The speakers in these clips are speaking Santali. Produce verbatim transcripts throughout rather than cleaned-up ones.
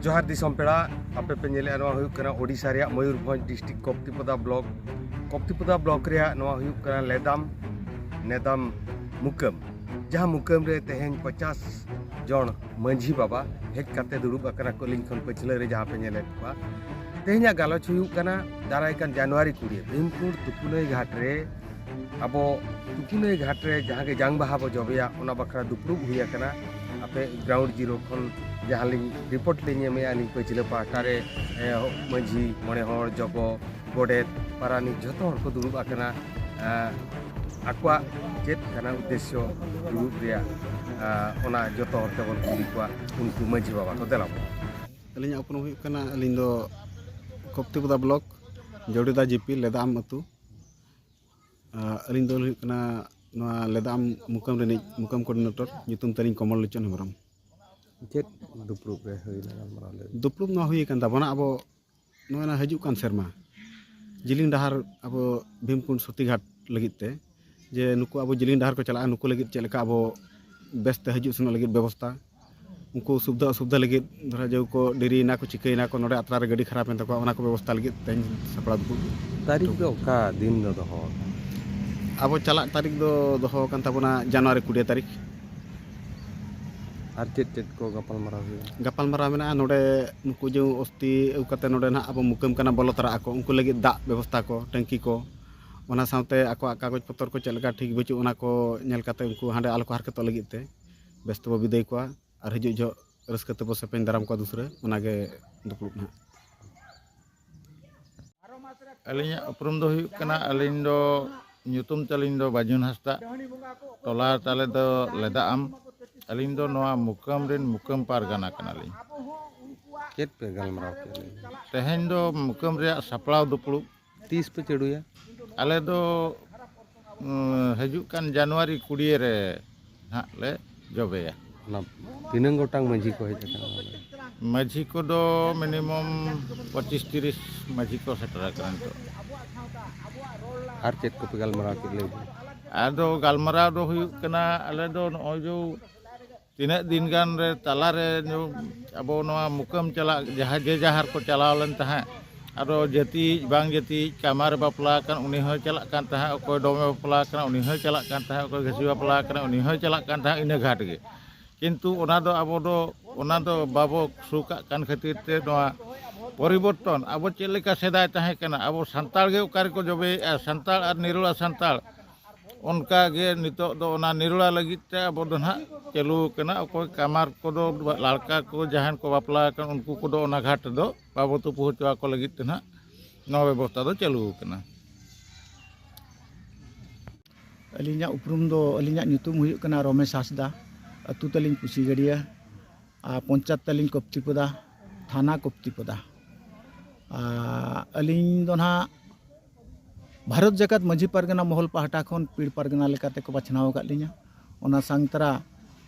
ᱡᱚᱦᱟᱨ ᱫᱤᱥᱚᱢ ᱯᱮᱲᱟ, ᱟᱯᱮ ᱯᱮ ᱧᱮᱞᱮᱫᱼᱟ, ᱱᱚᱣᱟ ᱦᱩᱭᱩᱜ ᱠᱟᱱᱟ ᱳᱰᱤᱥᱟ ᱨᱮᱭᱟᱜ ᱢᱚᱭᱩᱨᱵᱷᱚᱸᱡᱽ ᱰᱤᱥᱴᱨᱤᱠᱴ ᱠᱚᱯᱛᱤᱯᱚᱫᱟ ᱵᱞᱚᱠ᱾ ᱠᱚᱯᱛᱤᱯᱚᱫᱟ ᱵᱞᱚᱠ ᱨᱮᱭᱟᱜ ᱱᱚᱣᱟ ᱦᱩᱭᱩᱜ ᱠᱟᱱᱟ ᱞᱮᱫᱟᱢ, ᱱᱮᱫᱟᱢ ᱢᱩᱠᱟᱹᱢ, ᱡᱟᱦᱟᱸ ᱢᱩᱠᱟᱹᱢ ᱨᱮ ᱛᱮᱦᱮᱧ ᱯᱚᱪᱟᱥ ᱡᱚᱱ ᱢᱟᱹᱡᱷᱤ ᱵᱟᱵᱟ ᱦᱮᱡ ᱠᱟᱛᱮ ᱫᱩᱲᱩᱵ ᱟᱠᱟᱱᱟ ᱠᱚ ᱟᱹᱞᱤᱧ ᱠᱷᱚᱱ ᱯᱟᱹᱪᱷᱞᱟᱹ ᱨᱮ ᱡᱟᱦᱟᱸ ᱯᱮ ᱧᱮᱞᱮᱫ ᱠᱚᱣᱟ᱾ ᱛᱮᱦᱮᱧᱟᱜ ᱜᱟᱞᱚᱪ ᱦᱩᱭᱩᱜ ᱠᱟᱱᱟ ᱫᱟᱨᱟᱭ ᱠᱟᱱ ᱡᱟᱱᱩᱣᱟᱨᱤ ᱠᱩᱲᱤ ᱵᱷᱤᱢᱠᱩᱸᱰ ᱛᱩᱯᱩᱱᱟᱹᱭ ᱜᱷᱟᱴ ᱨᱮ ᱟᱵᱚ ᱛᱩᱯᱩᱱᱟᱹᱭ ᱜᱷᱟᱴ ᱨᱮ ᱡᱟᱦᱟᱸ ᱜᱮ ᱡᱟᱝ ᱵᱟᱦᱟ ᱵᱚ ᱡᱚᱵᱮᱭᱟ, ᱚᱱᱟ ᱵᱟᱠᱷᱨᱟ ᱫᱩᱯᱲᱩᱵ ᱦᱩᱭ ᱟᱠᱟᱱᱟ᱾ ᱟᱯᱮ ᱜᱨᱟᱣᱩᱱᱰ ᱡᱤᱨᱳ ᱠᱷᱚᱱ ᱡᱟᱦᱟᱸ ᱞᱤᱧ ᱨᱤᱯᱳᱨᱴ ᱞᱤᱧ ᱮᱢᱮᱜᱼᱟ, ᱟᱹᱞᱤᱧ ᱯᱟᱹᱪᱷᱞᱟᱹ ᱯᱟᱦᱴᱟ ᱨᱮ, ᱮ, ᱢᱟᱹᱡᱷᱤ, ᱢᱚᱬᱮ ᱦᱚᱲ, ᱡᱚᱜᱚ, ᱜᱚᱰᱮᱛ, ᱯᱟᱨᱟᱱᱤᱠ ᱡᱷᱚᱛᱚ ᱦᱚᱲ ᱠᱚ ᱫᱩᱲᱩᱵ ᱟᱠᱟᱱᱟ᱾ ᱮ, ᱟᱠᱚᱣᱟᱜ ᱪᱮᱫ ᱠᱟᱱᱟ ᱩᱫᱽᱫᱮᱥᱥᱚ ᱫᱩᱲᱩᱵ ᱨᱮᱭᱟᱜ, ᱮ, ᱚᱱᱟ ᱡᱚᱛᱚ ᱦᱚᱲ ᱛᱮᱵᱚᱱ ᱠᱩᱞᱤ ᱠᱚᱣᱟ, ᱩᱱᱠᱩ ᱢᱟᱹᱡᱷᱤ ᱵᱟᱵᱟ ᱠᱚ ᱫᱮᱞᱟ ᱵᱚᱱ᱾ ᱟᱹᱞᱤᱧᱟᱜ ᱩᱯᱨᱩᱢ ᱦᱩᱭᱩᱜ ᱠᱟᱱᱟ, ᱟᱹᱞᱤᱧ ᱫᱚ ᱠᱚᱯᱛᱤᱯᱚᱫᱟ ᱵᱞᱚᱠ ᱡᱚᱰᱤᱫᱟ ᱡᱤᱯᱤ ᱞᱮᱫᱟᱢ ᱟᱹᱛᱩ᱾ ᱟᱨ ᱟᱹᱞᱤᱧ ᱫᱚ ᱦᱩᱭᱩᱜ ᱠᱟᱱᱟ ᱱᱚᱣᱟ ᱞᱮᱫᱟᱢ ᱢᱩᱠᱟᱹᱢ ᱨᱤᱱᱤᱡ ᱢᱩᱠᱟᱹᱢ ᱠᱳᱰᱤᱱᱮᱴᱚᱨ, ᱧᱩᱛᱩᱢ ᱛᱟᱹᱞᱤᱧ ᱠᱚᱢᱚᱞ ᱞᱳᱪᱚᱱ ᱦᱮᱢᱵᱨᱚᱢ᱾ ᱪᱮᱫ ᱫᱩᱯᱲᱩᱵ ᱨᱮ ᱦᱩᱭᱱᱟ ᱜᱟᱞᱢᱟᱨᱟᱣ ᱞᱟᱹᱭ ᱵᱤᱱ? ᱫᱩᱯᱲᱩᱵ ᱱᱚᱣᱟ ᱦᱩᱭ ᱟᱠᱟᱱ ᱛᱟᱵᱚᱱᱟ, ᱟᱵᱚ ᱱᱚᱜᱼᱚᱭ ᱱᱟ ᱦᱤᱡᱩᱜ ᱠᱟᱱ ᱥᱮᱨᱢᱟ ᱡᱤᱞᱤᱧ ᱰᱟᱦᱟᱨ ᱟᱵᱚ ᱵᱷᱤᱢᱠᱩᱸᱰ ᱥᱚᱛᱤᱜᱷᱟᱴ ᱞᱟᱹᱜᱤᱫ ᱛᱮ, ᱡᱮ ᱱᱩᱠᱩ ᱟᱵᱚ ᱡᱤᱞᱤᱧ ᱰᱟᱦᱟᱨ ᱠᱚ ᱪᱟᱞᱟᱜᱼᱟ, ᱱᱩᱠᱩ ᱞᱟᱹᱜᱤᱫ ᱪᱮᱫ ᱞᱮᱠᱟ ᱟᱵᱚ ᱵᱮᱥᱛᱮ ᱦᱤᱡᱩᱜ ᱥᱮᱱᱚᱜ ᱞᱟᱹᱜᱤᱫ ᱵᱮᱵᱚᱥᱛᱟ, ᱩᱱᱠᱩ ᱥᱩᱵᱤᱫᱷᱟ ᱚᱥᱩᱵᱤᱫᱷᱟ ᱞᱟᱹᱜᱤᱫ, ᱫᱷᱚᱨᱟ ᱡᱮ ᱠᱚ ᱰᱮᱨᱤᱭᱮᱱᱟ ᱠᱚ, ᱪᱤᱠᱟᱹᱭᱮᱱᱟ ᱠᱚ, ᱱᱚᱰᱮ ᱟᱛᱨᱟ ᱨᱮ ᱜᱟᱹᱰᱤ ᱠᱷᱟᱨᱟᱯ ᱮᱱ ᱛᱟᱠᱚᱣᱟ, ᱚᱱᱟ ᱠᱚ ᱵᱮᱵᱚᱥᱛᱟ ᱞᱟᱹᱜᱤᱫ ᱛᱮᱦᱮᱧ ᱥᱟᱯᱲᱟᱣ ᱫᱩᱯᱲᱩᱵ᱾ ᱛᱟᱹᱨᱤᱠᱷ ᱫᱚ ᱚᱠᱟ ᱫᱤᱱ ᱫᱚ ᱫᱚᱦᱚ ᱟᱠᱟᱱᱟ? ᱟᱵᱚ ᱪᱟᱞᱟᱜ ᱛᱟᱹᱨᱤᱠᱷ ᱫᱚ ᱫᱚᱦᱚ ᱟᱠᱟᱱ ᱛᱟᱵᱚᱱᱟ ᱡᱟᱱᱩᱣᱟᱨᱤ ᱠᱩᱲᱤ ᱛᱟᱹᱨᱤᱠᱷ᱾ ᱟᱨ ᱪᱮᱫ ᱪᱮᱫ ᱠᱚ ᱜᱟᱯᱟᱞᱢᱟᱨᱟᱣ ᱦᱩᱭᱩᱜᱼᱟ? ᱜᱟᱯᱟᱞᱢᱟᱨᱟᱣ ᱢᱮᱱᱟᱜᱼᱟ ᱱᱚᱰᱮ ᱱᱩᱠᱩ ᱡᱮ ᱚᱥᱛᱤ ᱟᱹᱜᱩ ᱠᱟᱛᱮ ᱱᱚᱰᱮ ᱱᱟᱦᱟᱜ ᱟᱵᱚ ᱢᱩᱠᱟᱹᱢ ᱠᱟᱱᱟ ᱵᱚᱞᱚ ᱛᱟᱨᱟᱜ ᱟᱠᱚ, ᱩᱱᱠᱩ ᱞᱟᱹᱜᱤᱫ ᱫᱟᱜ ᱵᱮᱵᱚᱥᱛᱷᱟ ᱠᱚ, ᱴᱮᱝᱠᱤ ᱠᱚ, ᱚᱱᱟ ᱥᱟᱶᱛᱮ ᱟᱠᱚᱣᱟᱜ ᱠᱟᱜᱚᱡᱽ ᱯᱚᱛᱚᱨ ᱠᱚ ᱪᱮᱫ ᱞᱮᱠᱟ ᱴᱷᱤᱠ ᱵᱟᱹᱪᱩᱜ, ᱚᱱᱟ ᱠᱚ ᱧᱮᱞ ᱠᱟᱛᱮ ᱩᱱᱠᱩ ᱦᱟᱸᱰᱮ ᱟᱞᱚ ᱠᱚ ᱦᱟᱨᱠᱮᱛᱚᱜ ᱞᱟᱹᱜᱤᱫ ᱛᱮ ᱵᱮᱥ ᱛᱮᱵᱚ ᱵᱤᱫᱟᱹᱭ ᱠᱚᱣᱟ ᱟᱨ ᱦᱤᱡᱩᱜ ᱡᱚᱦᱚᱜ ᱨᱟᱹᱥᱠᱟᱹ ᱛᱮᱵᱚ ᱥᱮᱯᱮᱧ ᱫᱟᱨᱟᱢ ᱠᱚᱣᱟ ᱫᱩᱥᱨᱟᱹ, ᱚᱱᱟᱜᱮ ᱫᱩᱯᱲᱩᱵ ᱱᱟᱦᱟᱜ᱾ ᱟᱹᱞᱤᱧᱟᱜ ᱩᱯᱨᱩᱢ ᱫᱚ ᱦᱩᱭᱩᱜ ᱠᱟᱱᱟ, ᱟᱹᱞᱤᱧ ᱫᱚ, ᱧᱩᱛᱩᱢ ᱛᱟᱹᱞᱤᱧ ᱫᱚ ᱵᱟᱹᱡᱩᱱ ᱦᱟᱸᱥᱫᱟ, ᱴᱚᱞᱟ ᱛᱟᱞᱮ ᱫᱚ ᱞᱮᱫᱟᱜ ᱟᱢ᱾ ᱟᱹᱞᱤᱧ ᱫᱚ ᱱᱚᱣᱟ ᱢᱩᱠᱟᱹᱢ ᱨᱮᱱ ᱢᱩᱠᱟᱹᱢ ᱯᱟᱨᱜᱟᱱᱟ ᱠᱟᱱᱟᱞᱤᱧ᱾ ᱪᱮᱫ ᱯᱮ ᱜᱟᱞᱢᱟᱨᱟᱣ ᱠᱮᱫ ᱞᱟᱹᱭ ᱵᱤᱱ? ᱛᱮᱦᱮᱧ ᱫᱚ ᱢᱩᱠᱟᱹᱢ ᱨᱮᱭᱟᱜ ᱥᱟᱯᱲᱟᱣ ᱫᱩᱯᱲᱩᱵ᱾ ᱛᱤᱥ ᱯᱮ ᱪᱟᱹᱲᱩᱭᱟ? ᱟᱞᱮ ᱫᱚ, ᱩᱸ, ᱦᱤᱡᱩᱜ ᱠᱟᱱ ᱡᱟᱱᱩᱣᱟᱨᱤ ᱠᱩᱲᱤᱭᱟᱹ ᱨᱮ ᱦᱟᱸᱜ ᱞᱮ ᱡᱚᱵᱮᱭᱟ᱾ ᱚᱱᱟ ᱛᱤᱱᱟᱹᱝ ᱜᱚᱴᱟᱝ ᱢᱟᱹᱡᱷᱤ ᱠᱚ ᱦᱮᱡ ᱟᱠᱟᱱᱟ ᱱᱚᱰᱮ? ᱢᱟᱹᱡᱷᱤ ᱠᱚᱫᱚ ᱢᱤᱱᱤᱢᱟᱢ ᱯᱚᱸᱪᱤᱥ ᱛᱤᱨᱤᱥ ᱢᱟᱹᱡᱷᱤ ᱠᱚ ᱥᱮᱴᱮᱨ ᱟᱠᱟᱱᱟ ᱱᱤᱛᱚᱜ᱾ ᱟᱨ ᱪᱮᱫ ᱠᱚᱯᱮ ᱜᱟᱞᱢᱟᱨᱟᱣ ᱠᱮᱫ ᱞᱟᱹᱭ ᱵᱤᱱ? ᱟᱫᱚ ᱜᱟᱞᱢᱟᱨᱟᱣ ᱫᱚ ᱦᱩᱭᱩᱜ ᱠᱟᱱᱟ, ᱟᱞᱮ ᱫᱚ ᱱᱚᱜᱼᱚᱭ ᱡᱮ ᱛᱤᱱᱟᱹᱜ ᱫᱤᱱ ᱜᱟᱱ ᱨᱮ ᱛᱟᱞᱟᱨᱮ ᱧᱩ-, ᱟᱵᱚ ᱱᱚᱣᱟ ᱢᱩᱠᱟᱹᱢ ᱪᱟᱞᱟᱜ ᱡᱟᱦᱟᱸ ᱡᱮ ᱡᱟᱦᱟᱨ ᱠᱚ ᱪᱟᱞᱟᱣ ᱞᱮᱱ ᱛᱟᱦᱮᱸᱫ, ᱟᱫᱚ ᱡᱟᱹᱛᱤᱭᱤᱡ ᱵᱟᱝ ᱡᱟᱹᱛᱤᱭᱤᱡ, ᱠᱟᱢᱟᱨ ᱵᱟᱯᱞᱟ ᱟᱠᱟᱱ ᱩᱱᱤ ᱦᱚᱸᱭ ᱪᱟᱞᱟᱜ ᱠᱟᱱ ᱛᱟᱦᱮᱸᱫ, ᱚᱠᱚᱭ ᱰᱚᱢᱮ ᱵᱟᱯᱞᱟ ᱟᱠᱟᱱᱟ ᱩᱱᱤ ᱦᱚᱸᱭ ᱪᱟᱞᱟᱜ ᱠᱟᱱ ᱛᱟᱦᱮᱸᱫ, ᱚᱠᱚᱭ ᱜᱷᱟᱹᱥᱤ ᱵᱟᱯᱞᱟ ᱟᱠᱟᱱᱟ ᱩᱱᱤ ᱦᱚᱸᱭ ᱪᱟᱞᱟᱜ ᱠᱟᱱ ᱛᱟᱦᱮᱸᱫ, ᱤᱱᱟᱹ ᱜᱷᱟᱴ ᱜᱮ᱾ ᱠᱤᱱᱛᱩ ᱚᱱᱟ ᱫᱚ ᱟᱵᱚ ᱫᱚ, ᱚᱱᱟ ᱫᱚ ᱵᱟᱵᱚ ᱥᱩᱠᱟᱜ ᱠᱟᱱ ᱠᱷᱟᱹᱛᱤᱨ ᱛᱮ ᱱᱚᱣᱟ ᱯᱚᱨᱤᱵᱚᱨᱛᱚᱱ, ᱟᱵᱚ ᱪᱮᱫ ᱞᱮᱠᱟ ᱥᱮᱫᱟᱭ ᱛᱟᱦᱮᱸ ᱠᱟᱱᱟ, ᱟᱵᱚ ᱥᱟᱱᱛᱟᱲ ᱜᱮ ᱚᱠᱟ ᱨᱮᱠᱚ ᱡᱚᱵᱮᱭᱮᱫᱼᱟ, ᱥᱟᱱᱛᱟᱲ ᱟᱨ ᱱᱤᱨᱚᱲᱟ ᱥᱟᱱᱛᱟᱲ, ᱚᱱᱠᱟ ᱜᱮ ᱱᱤᱛᱚᱜ ᱫᱚ ᱚᱱᱟ ᱱᱤᱨᱚᱲᱟ ᱞᱟᱹᱜᱤᱫ ᱛᱮ ᱟᱵᱚ ᱫᱚ ᱱᱟᱦᱟᱜ ᱪᱟᱹᱞᱩ ᱟᱠᱟᱱᱟ᱾ ᱚᱠᱚᱭ ᱠᱟᱢᱟᱨ ᱠᱚᱫᱚ, ᱞᱟᱲᱠᱟ ᱠᱚ ᱡᱟᱦᱟᱸᱭ ᱠᱚ ᱵᱟᱯᱞᱟ ᱟᱠᱟᱱ, ᱩᱱᱠᱩ ᱠᱚᱫᱚ ᱚᱱᱟ ᱜᱷᱟᱴ ᱨᱮᱫᱚ ᱵᱟᱵᱚ ᱛᱩᱯᱩ ᱦᱚᱪᱚ ᱟᱠᱚ ᱞᱟᱹᱜᱤᱫ ᱛᱮ ᱱᱟᱦᱟᱜ ᱱᱚᱣᱟ ᱵᱮᱵᱚᱥᱛᱷᱟ ᱫᱚ ᱪᱟᱹᱞᱩ ᱟᱠᱟᱱᱟ᱾ ᱟᱹᱞᱤᱧᱟᱜ ᱩᱯᱨᱩᱢ ᱫᱚ, ᱟᱹᱞᱤᱧᱟᱜ ᱧᱩᱛᱩᱢ ᱦᱩᱭᱩᱜ ᱠᱟᱱᱟ ᱨᱚᱢᱮᱥ ᱦᱟᱸᱥᱫᱟ, ᱟᱹᱛᱩ ᱛᱟᱹᱞᱤᱧ ᱯᱩᱥᱤᱜᱟᱹᱲᱭᱟᱹ, ᱟᱨ ᱯᱚᱧᱪᱟᱭᱮᱛ ᱛᱟᱹᱞᱤᱧ ᱠᱚᱯᱛᱤᱯᱚᱫᱟ, ᱛᱷᱟᱱᱟ ᱠᱚᱯᱛᱤᱯᱚᱫᱟ᱾ ᱟᱨ ᱟᱹᱞᱤᱧ ᱫᱚ ᱱᱟᱦᱟᱜ ᱵᱷᱟᱨᱚᱛ ᱡᱟᱠᱟᱛ ᱢᱟᱹᱡᱷᱤ ᱯᱟᱨᱜᱟᱱᱟ ᱢᱚᱦᱚᱞ ᱯᱟᱦᱴᱟ ᱠᱷᱚᱱ ᱯᱤᱲ ᱯᱟᱨᱜᱟᱱᱟ ᱞᱮᱠᱟᱛᱮ ᱠᱚ ᱵᱟᱪᱷᱱᱟᱣ ᱟᱠᱟᱫ ᱞᱤᱧᱟ᱾ ᱚᱱᱟ ᱥᱟᱝ ᱛᱟᱨᱟ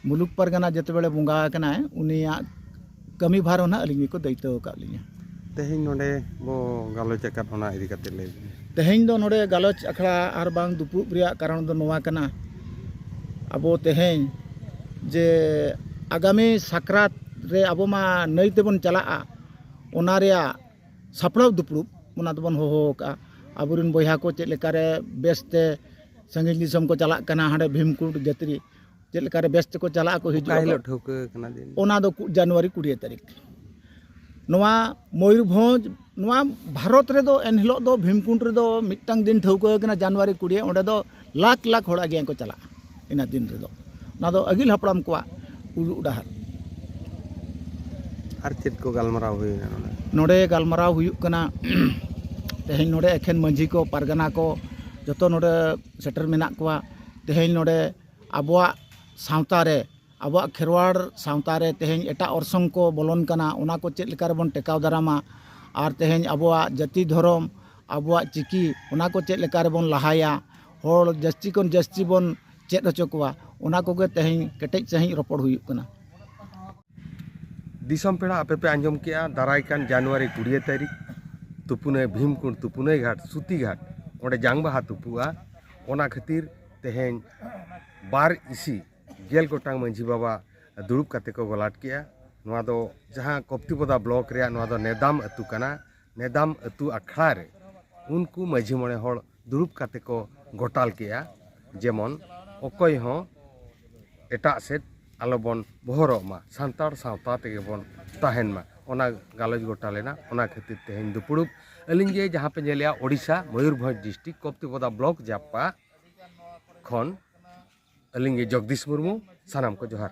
ᱢᱩᱞᱩᱠ ᱯᱟᱨᱜᱟᱱᱟ ᱡᱮᱛᱮᱵᱮᱲᱮ ᱵᱚᱸᱜᱟ ᱟᱠᱟᱱᱟᱭ, ᱩᱱᱤᱭᱟᱜ ᱠᱟᱹᱢᱤ ᱵᱷᱟᱨ ᱦᱚᱸ ᱱᱟᱦᱟᱜ ᱟᱹᱞᱤᱧ ᱜᱮᱠᱚ ᱫᱟᱭᱤᱛᱛᱚ ᱟᱠᱟᱫ ᱞᱤᱧᱟ᱾ ᱛᱮᱦᱮᱧ ᱱᱚᱰᱮ ᱵᱚ ᱜᱟᱞᱚᱪ ᱟᱠᱟᱫ, ᱚᱱᱟ ᱤᱫᱤ ᱠᱟᱛᱮ ᱞᱟᱹᱭ ᱵᱤᱱ᱾ ᱛᱮᱦᱮᱧ ᱫᱚ ᱱᱚᱰᱮ ᱜᱟᱞᱚᱪ ᱟᱠᱷᱲᱟ ᱟᱨ ᱵᱟᱝ ᱫᱩᱯᱲᱩᱵ ᱨᱮᱭᱟᱜ ᱠᱟᱨᱚᱱ ᱫᱚ ᱱᱚᱣᱟ ᱠᱟᱱᱟ, ᱟᱵᱚ ᱛᱮᱦᱮᱧ ᱡᱮ ᱟᱜᱟᱢᱤ ᱥᱟᱠᱨᱟᱛ ᱨᱮ ᱟᱵᱚ ᱢᱟ ᱱᱟᱹᱭ ᱛᱮᱵᱚᱱ ᱪᱟᱞᱟᱜᱼᱟ, ᱚᱱᱟ ᱨᱮᱭᱟᱜ ᱥᱟᱯᱲᱟᱣ ᱫᱩᱯᱲᱩᱵ ᱚᱱᱟ ᱫᱚᱵᱚᱱ ᱦᱚᱦᱚ ᱟᱠᱟᱫᱼᱟ᱾ ᱟᱵᱚᱨᱮᱱ ᱵᱚᱭᱦᱟ ᱠᱚ ᱪᱮᱫ ᱞᱮᱠᱟᱨᱮ ᱵᱮᱥᱛᱮ ᱥᱟᱺᱜᱤᱧ ᱫᱤᱥᱚᱢ ᱠᱚ ᱪᱟᱞᱟᱜ ᱠᱟᱱᱟ, ᱦᱟᱸᱰᱮ ᱵᱷᱤᱢᱠᱩᱸᱰ ᱡᱟᱹᱛᱨᱤ ᱪᱮᱫ ᱞᱮᱠᱟᱨᱮ ᱵᱮᱥ ᱛᱮᱠᱚ ᱪᱟᱞᱟᱜ ᱟᱠᱚ, ᱦᱤᱡᱩᱜ ᱚᱠᱟ ᱟᱠᱚ, ᱦᱤᱞᱳᱜ ᱴᱷᱟᱹᱣᱠᱟᱹ ᱠᱟᱱᱟ ᱫᱤᱱ? ᱚᱱᱟ ᱫᱚ ᱠᱩ-, ᱡᱟᱱᱩᱣᱟᱨᱤ ᱠᱩᱲᱤ ᱛᱟᱹᱨᱤᱠᱷ᱾ ᱱᱚᱣᱟ ᱢᱚᱭᱩᱨᱵᱷᱚᱸᱡᱽ, ᱱᱚᱣᱟ ᱵᱷᱟᱨᱚᱛ ᱨᱮᱫᱚ ᱮᱱᱦᱤᱞᱳᱜ ᱫᱚ ᱵᱷᱤᱢᱠᱩᱸᱰ ᱨᱮᱫᱚ ᱢᱤᱫᱴᱟᱝ ᱫᱤᱱ ᱴᱷᱟᱹᱣᱠᱟᱹ ᱟᱠᱟᱱᱟ, ᱡᱟᱱᱩᱣᱟᱨᱤ ᱠᱩᱲᱤ, ᱚᱸᱰᱮ ᱫᱚ ᱞᱟᱠᱷ ᱞᱟᱠᱷ ᱦᱚᱲ ᱟᱜᱮ ᱠᱚ ᱪᱟᱞᱟᱜᱼᱟ ᱤᱱᱟᱹ ᱫᱤᱱ ᱨᱮᱫᱚ᱾ ᱚᱱᱟ ᱫᱚ ᱟᱹᱜᱤᱞ ᱦᱟᱯᱲᱟᱢ ᱠᱚᱣᱟᱜ ᱩᱫᱩᱜ ᱰᱟᱦᱟᱨ᱾ ᱟᱨ ᱪᱮᱫ ᱠᱚ ᱜᱟᱞᱢᱟᱨᱟᱣ ᱦᱩᱭᱱᱟ ᱱᱚᱰᱮ? ᱱᱚᱰᱮ ᱜᱟᱞᱢᱟᱨᱟᱣ ᱦᱩᱭᱩᱜ ᱠᱟᱱᱟ, ᱛᱮᱦᱮᱧ ᱱᱚᱰᱮ ᱮᱠᱷᱮᱱ ᱢᱟᱹᱡᱷᱤ ᱠᱚ, ᱯᱟᱨᱜᱟᱱᱟ ᱠᱚ, ᱡᱚᱛᱚ ᱱᱚᱰᱮ ᱥᱮᱴᱮᱨ ᱢᱮᱱᱟᱜ ᱠᱚᱣᱟ᱾ ᱛᱮᱦᱮᱧ ᱱᱚᱰᱮ ᱟᱵᱚᱣᱟᱜ ᱥᱟᱶᱛᱟ ᱨᱮ, ᱟᱵᱚᱣᱟᱜ ᱠᱷᱮᱨᱣᱟᱲ ᱥᱟᱶᱛᱟ ᱨᱮ ᱛᱮᱦᱮᱧ ᱮᱴᱟᱜ ᱚᱨᱥᱚᱝ ᱠᱚ ᱵᱚᱞᱚᱱ ᱠᱟᱱᱟ, ᱚᱱᱟ ᱠᱚ ᱪᱮᱫ ᱞᱮᱠᱟ ᱨᱮᱵᱚᱱ ᱴᱮᱠᱟᱣ ᱫᱟᱨᱟᱢᱟ, ᱟᱨ ᱛᱮᱦᱮᱧ ᱟᱵᱚᱣᱟᱜ ᱡᱟᱹᱛᱤ ᱫᱷᱚᱨᱚᱢ, ᱟᱵᱚᱣᱟᱜ ᱪᱤᱠᱤ, ᱚᱱᱟ ᱠᱚ ᱪᱮᱫ ᱞᱮᱠᱟ ᱨᱮᱵᱚᱱ ᱞᱟᱦᱟᱭᱟ, ᱦᱚᱲ ᱡᱟᱹᱥᱛᱤ ᱠᱷᱚᱱ ᱡᱟᱹᱥᱛᱤ ᱵᱚᱱ ᱪᱮᱫ ᱦᱚᱪᱚ ᱠᱚᱣᱟ, ᱚᱱᱟ ᱠᱚᱜᱮ ᱛᱮᱦᱮᱧ ᱠᱮᱴᱮᱡ ᱥᱟᱺᱦᱤᱡ ᱨᱚᱯᱚᱲ ᱦᱩᱭᱩᱜ ᱠᱟᱱᱟ᱾ ᱫᱤᱥᱚᱢ ᱯᱮᱲᱟ, ᱟᱯᱮ ᱯᱮ ᱟᱸᱡᱚᱢ ᱠᱮᱜᱼᱟ, ᱫᱟᱨᱟᱭ ᱠᱟᱱ ᱡᱟᱱᱩᱣᱟᱨᱤ ᱠᱩᱲᱤ ᱛᱟᱹᱨᱤᱠᱷ ᱛᱩᱯᱩᱱᱟᱹᱭ ᱵᱷᱤᱢᱠᱩᱸᱰ, ᱛᱩᱯᱩᱱᱟᱹᱭ ᱜᱷᱟᱴ, ᱥᱩᱛᱤ ᱜᱷᱟᱴ, ᱚᱸᱰᱮ ᱡᱟᱝ ᱵᱟᱦᱟ ᱛᱩᱯᱩᱜᱼᱟ᱾ ᱚᱱᱟ ᱠᱷᱟᱹᱛᱤᱨ ᱛᱮᱦᱮᱧ ᱵᱟᱨ ᱤᱥᱤ ᱜᱮᱞ ᱜᱚᱴᱟᱝ ᱢᱟᱹᱡᱷᱤ ᱵᱟᱵᱟ ᱫᱩᱲᱩᱵ ᱠᱟᱛᱮ ᱠᱚ ᱜᱚᱞᱟᱴ ᱠᱮᱜᱼᱟ᱾ ᱱᱚᱣᱟ ᱫᱚ ᱡᱟᱦᱟᱸ ᱠᱚᱯᱛᱤᱯᱚᱫᱟ ᱵᱞᱚᱠ ᱨᱮᱭᱟᱜ ᱱᱚᱣᱟ ᱫᱚ ᱱᱮᱫᱟᱢ ᱟᱹᱛᱩ ᱠᱟᱱᱟ᱾ ᱱᱮᱫᱟᱢ ᱟᱹᱛᱩ ᱟᱠᱷᱲᱟ ᱨᱮ ᱩᱱᱠᱩ ᱢᱟᱹᱡᱷᱤ ᱢᱚᱬᱮ ᱦᱚᱲ ᱫᱩᱲᱩᱵ ᱠᱟᱛᱮ ᱠᱚ ᱜᱚᱴᱟᱞ ᱠᱮᱜᱼᱟ, ᱡᱮᱢᱚᱱ ᱚᱠᱚᱭ ᱦᱚᱸ ᱮᱴᱟᱜ ᱥᱮᱫ ᱟᱞᱚᱵᱚᱱ ᱵᱚᱦᱚᱨᱚᱜ ᱢᱟ, ᱥᱟᱱᱛᱟᱲ ᱥᱟᱶᱛᱟ ᱛᱮᱜᱮ ᱵᱚᱱ ᱛᱟᱦᱮᱱ ᱢᱟ, ᱚᱱᱟ ᱜᱟᱞᱚᱪ ᱜᱚᱴᱟ ᱞᱮᱱᱟ᱾ ᱚᱱᱟ ᱠᱷᱟᱹᱛᱤᱨ ᱛᱮᱦᱮᱧ ᱫᱩᱯᱲᱩᱵ ᱟᱹᱞᱤᱧ ᱜᱮ ᱡᱟᱦᱟᱸ ᱯᱮ ᱧᱮᱞᱮᱜᱼᱟ, ᱳᱰᱤᱥᱟ ᱢᱚᱭᱩᱨᱵᱷᱚᱸᱡᱽ ᱰᱤᱥᱴᱨᱤᱠᱴ ᱠᱚᱯᱛᱤᱯᱚᱫᱟ ᱵᱞᱚᱠ ᱡᱟᱯᱯᱟ ᱠᱷᱚᱱ ᱟᱹᱞᱤᱧ ᱜᱮ ᱡᱚᱜᱽᱫᱤᱥ ᱢᱩᱨᱢᱩ᱾ ᱥᱟᱱᱟᱢ ᱠᱚ ᱡᱚᱦᱟᱨ᱾